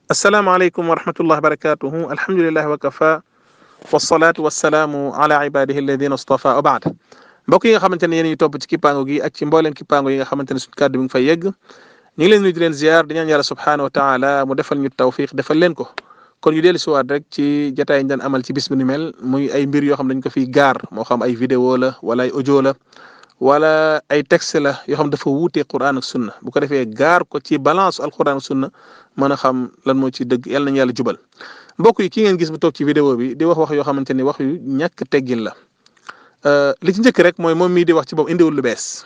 asalaamaaleykum wa rahmatullahi wa barakatuhu alhamdulillahi wa kafa wasalaatu wasalaamu ala ibadihi alladina astafa wa baad mbokk yi nga xamante ne yéen ñi topp ci kippaango gi ak ci mbooleem kippaango yi nga xamante ne suñu kàddu mi ngi fay yegg ñu ngi leen nuyu di leen ziar di ñaan yàlla subhanahu wa taala mu defal ñu tawfiq defal leen ko kon ñu dellu siwaat rek ci jotaay ñu daan amal ci bis bu ni mel muy ay mbir yoo xam dañ ko fiy gaar moo xam ay vidéo la wala ay audio la wala ay texte la yoo xam dafa wuutee Qur'an ak sunna bu ko defee gaar ko ci balance alquran ak sunna mën a xam lan moo ci dëgg yàlla nañu yàlla jubal mbokk yi ki ngeen gis bu toog ci vidéo bi di wax yoo xamante ni wax yu ñàkk teggin la li ci njëkk rek mooy moom mii di wax ci bopp indiwul lu bees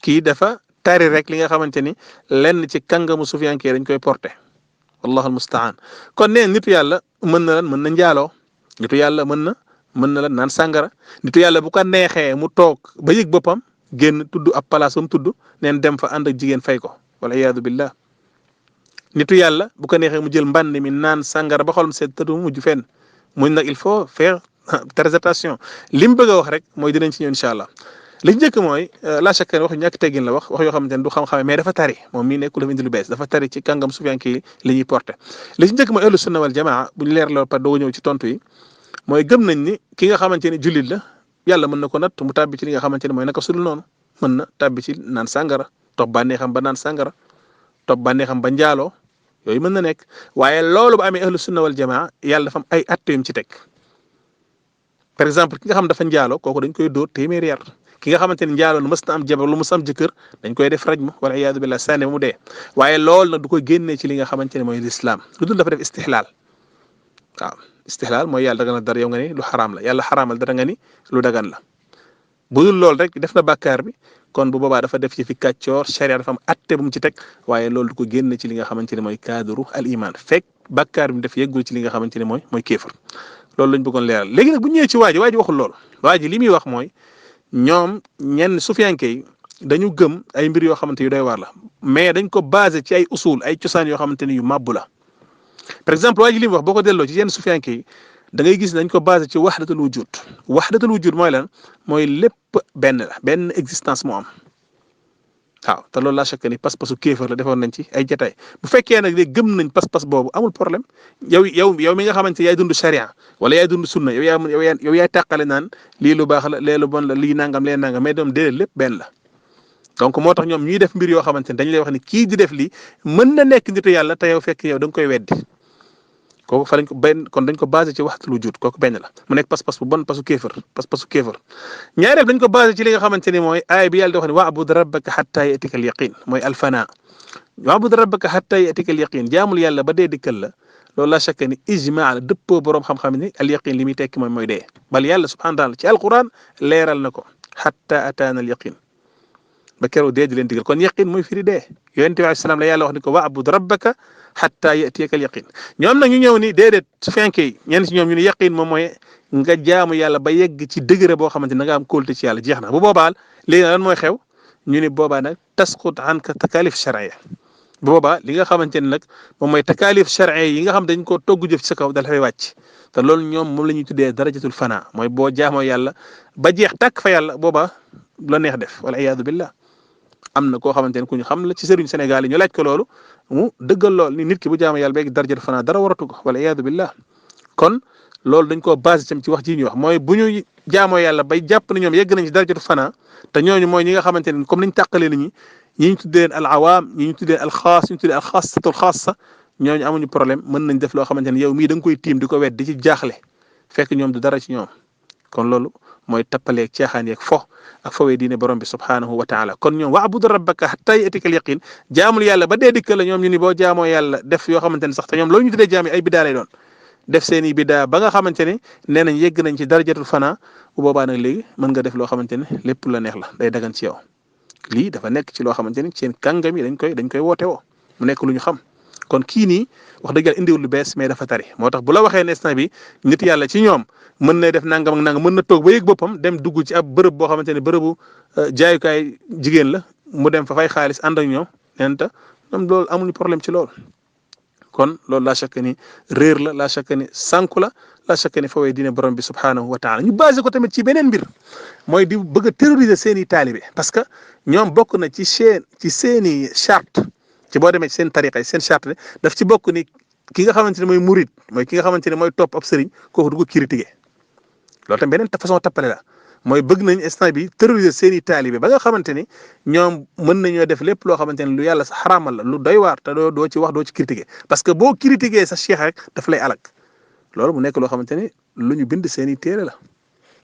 kii dafa tari rek li nga xamante ni lenn ci kàngamu sufiyankee dañ koy porté wallahu almustaan kon nee nitu yàlla mën na lan mën na njaaloo nitu yàlla mën na lan naan sàngara nitu yàlla bu ko neexee mu toog ba yëg boppam génn tudd ab place ba mu tudd neen dem fa ànd ak jigéen fay ko wala iyaadu billah nitu yàlla bu ko neexee mu jël mbànd mi naan sàngara ba xolam seet tëtu mujj fenn muñ nag il faut faire très attention li mu bëgg a wax rek mooy dinañ ci ñëw incha allah li njëkk mooy la chaque wax ñàkk teggin la wax yoo xamante ne du xam-xame mais dafa tari moom mii nekkul dafa indi lu bees dafa tari ci kàngam sufiyanke yi li ñuy porté li ci njëkk mooy ahlu sunna wal jamaa bu ñu leer loolu par doo ñëw ci tontu yi mooy gëm nañ ni ki nga xamante ni jullit la yàlla mën na ko natt mu tàbbi ci li nga xamante ne mooy naka sudul noonu mën na tàbbi ci naan sàngara topp bànneexam ba naan sàngara topp bànneexam ba njaaloo yooyu mën na nekk waaye loolu ba amee ahlu sunna wal jamaa yàlla dafa am ay atte yum ci teg par exemple ki nga xam dafa njaaloo kooku dañ koy dóor téeméeri yar ki nga xamante ni njaaloo mës na am jabar lu mës am jëkkër dañ koy def rajmu wala iyaadu billah sànni mu dee waaye loolu nag du ko génnee ci li nga xamante ne mooy lislaam lu dul dafa def istihlaal waaw istihlaal mooy yàlla daganal dara yow nga ni lu xaraam la yàlla xaraamal dara nga ni lu dagan la bu dul loolu rek def na bàkkaar bi kon bu boobaa dafa def ci fi kàccoor sharia dafa am atte bu mu ci teg waaye loolu du ko génn ci li nga xamante ne mooy cadre al iman fekk bàkkaar bi mu def yeggul ci li nga xamante ne mooy kéefar loolu lañ bëggoon leeral léegi nag bu ñëwee ci waa ji waxul loolu waa ji li muy wax mooy ñoom ñenn sufiyanke yi dañu gëm ay mbir yoo xamante yu doy waar la mais dañ ko basé ci ay usul ay cosaan yoo xamante ne yu màbbu la par exemple waa ji li mu wax boo ko delloo ci yenn sufiyanke yi da ngay gis dañ ko basé ci wahdatul wujud mooy lan mooy lépp benn existence moo am waaw te loolu laa chaque ni pas-pasu kéefar la defoon nañ ci ay jataay bu fekkee nag léegi gëm nañ pas-pas boobu amul problème yow mi nga xamante yaay dund sharia wala yaay dund sunna yow yaay tàqale naan lii lu baax la lee lu bon la lii nangam lee nangam mais doom déedéet lépp benn la donc moo tax ñoom ñuy def mbir yoo xamante ne dañ lay wax ni kii di def lii mën na nekk nitu yàlla te yow fekk yow da nga koy weddi kooku fa lañ ko kon dañ ko basé ci wahdatul wujud kooku benn la mu nekk pas-pas bu bon pasu kéefar ñaareel dañ ko basé ci li nga xamante ni mooy aaya bi yàlla di wax ne wa'bud rabbaka hatta yatika al yaqin mooy alfana wa'bud rabbaka hatta yatika al yaqin jaamul yàlla ba dee dikkal la loolu la chaque ni ijmaa la dëppoo boroom xam-xam ni al yaqin li muy tekki mooy dee bal yàlla subhanahu wa taala ci alquran leeral na ko hatta ataana al yaqin ba keroog dee di leen digal kon yaqin mooy firi dee yonent bi alayhi salaam la yàlla wax ni ko wa'bud rabbaka hatta yatiyaka al yaqin ñoom nag ñu ñëw ni déedéet su fekkee yi ñenn si ñoom ñu ne yaqin moom mooy nga jaamu yàlla ba yegg ci degré boo xamante ne nga am kóolute ci yàlla jeex na bu boobaa léegi lan mooy xew ñu ni boobaa nag tasqut anka takalif shar'iyya bu boobaa li nga xamante ne nag moom mooy takalif shar'iyya yi nga xam dañ ko togg jëf ci sa kaw dafay wàcc te loolu ñoom moom la ñuy tuddee darajatul fana mooy boo jaamoo yàlla ba jeex tàkk fa yàlla boobaa la neex def wala iyaadu billah am na koo xamante ne ku ñu xam la ci sëriñ Sénégal yi ñu laaj ko loolu mu dëggal lool ni nit ki bu jaamu yàlla beeg darajatul fana dara waratu ko wala iyaadu billah kon loolu dañ koo basé tam ci wax ji ñuy wax mooy bu ñu jaamoo yàlla bay jàpp ne ñoom yegg nañ ci darajatul fana te ñooñu mooy ñi nga xamante ne comme niñ tàqalee nit ñi ñu tuddee al awaam ñi ñu tuddee al xaas ñu tuddee al xaasatul xaasa ñooñu amuñu problème mën nañ def loo xamante ne yow mii da nga koy tiim di ko wet di ci jaaxle fekk ñoom du dara ci ñoom kon loolu mooy tappaleeg caaxaan yeeg fo ak fowee diine borom bi subhanahu wa taala kon ñoom wa'bud rabbaka hatta yatika al yaqin jaamul yàlla ba dee dikkal la ñoom ñu ni boo jaamoo yàlla def yoo xamante ne sax te ñoom loolu ñu tuddee jaam yi ay bidaa lay doon def seen i bidaa ba nga xamante ne nee nañ yegg nañ ci darajatul fana bu boobaa nag léegi mën nga def loo xamante ne lépp la neex la day dagan ci yow lii dafa nekk ci loo xamante ne seen kàngam yi dañ koy woote woo mu nekk lu ñu xam kon kii nii wax dëgg yàlla indiwul lu bees mais dafa tari moo tax bu la waxee ne instant bi nit yàlla ci ñoom mën na def nangam ak nangam mën na toog ba yëg boppam dem dugg ci ab bërëb boo xamante ne bërëbu jaayukaay jigéen la mu dem fa fay xaalis ànd ak ñoom neen ta ñoom loolu amuñu problème ci loolu kon loolu laa chaque ni réer la laa chaque ni sànku la laa chaque ni fawee diine borom bi subhanahu wa taala ñu basé ko tamit ci beneen mbir mooy di bëgg a terroriser seen i taalibe parce que ñoom bokk na ci seen i charte ci boo demee ci seen tariqa yi seen charte daf ci bokk ni ki nga xamante ne mooy murid mooy ki nga xamante ne mooy topp ab sëriñ kooku du ko critiquer loolu tam beneen façon tappale la mooy bëgg nañ instant bi terroriser seen i taalibe ba nga xamante ni ñoom mën nañoo def lépp loo xamante ne lu yàlla sa xaraamal la lu doy waar te doo ci wax doo ci critiquer parce que boo critiquer sa cheikh rek daf lay alak loolu mu nekk loo xamante ni lu ñu bind seen i téere la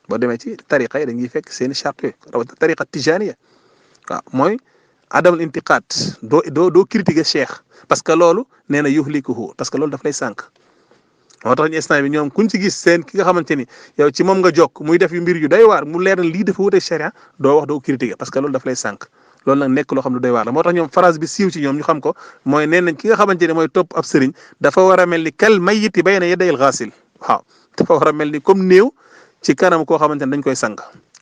boo demee ci tariqa yi dañuy fekk seen i charte yooyu rawatina tariqa tijaniya waaw mooy adamul intiqaad doo critiquer cheikh parce que loolu nee na yuhlikuhu parce que loolu daf lay sànq moo tax ñu instant bi ñoom kuñ ci gis seen ki nga xamante ni yow ci moom nga jokk muy def yu mbir yu doy waar mu leer na lii dafa wute sharia doo wax doo critiquer parce que loolu daf lay sànq loolu nag nekk loo xam ne doy waar la moo tax ñoom phrase bi siiw ci ñoom ñu xam ko mooy nee nañ ki nga xamante ni mooy topp ab sëriñ dafa war a mel ni kal mayyiti bayna yadayil ghaasil waaw dafa war a mel ni comme néew ci kanam koo xamante ni dañ koy sang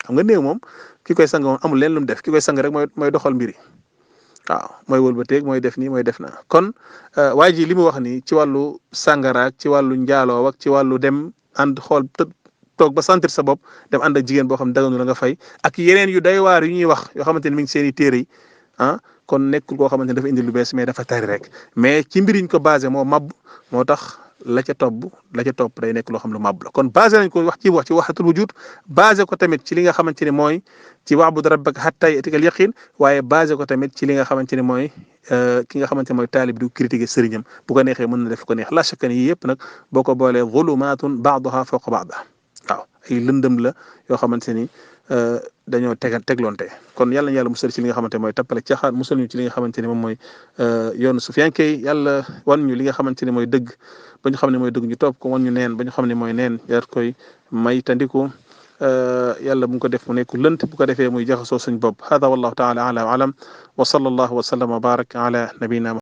xam nga néew moom ki koy sang moom amul leen lu mu def ki koy sang rek mooy doxal mbiri waaw mooy wëlbateeg mooy def nii mooy def na kon waa ji li mu wax nii ci wàllu sàngaraak ci wàllu njaaloo ak ci wàllu dem ànd xool toog ba sentir sa bopp dem ànd ak jigéen boo xam ne daganu la nga fay ak yeneen yu doy waar yu ñuy wax yoo xamante ni mi ngi seen i téere yi kon nekkul koo xamante ni dafa indi lu bees mais dafa tari rek mais ci mbir yi ñu ko basé moo mab moo tax la ca topp day nekk loo xam lu mab la kon basé nañ ko wax ci waxatul wujud basé ko tamit ci li nga xamante ni mooy ci wa'bud rabbaka hattaa ya'tiyakal yaqiin waaye basé ko tamit ci li nga xamante ni mooy ki nga xamante ni mooy taalib du critiquer sëriñam bu ko neexee mën na def ko neex la shakka ni yii yëpp nag boo ko boolee zulumaatun ba'duhaa fawqa ba'd waaw ay lëndëm la yoo xamante ni dañoo tegloonte kon yàlla na yàlla musal ci li nga xamante mooy tappale caaxaan musal ñu ci li nga xamante ni moom mooy yoonu sufiyanke yi yàlla wan ñu li nga xamante ni mooy dëgg ba ñu xam ne mooy dëgg ñu topp ko wan ñu neen ba ñu xam ne mooy neen yar koy may tandiku yàlla bu ko def mu nekk lënt bu ko defee muy jaxasoo suñ bopp hada wallahu taala ala wa alam wa sallallahu wa sallam wa barak ala nabina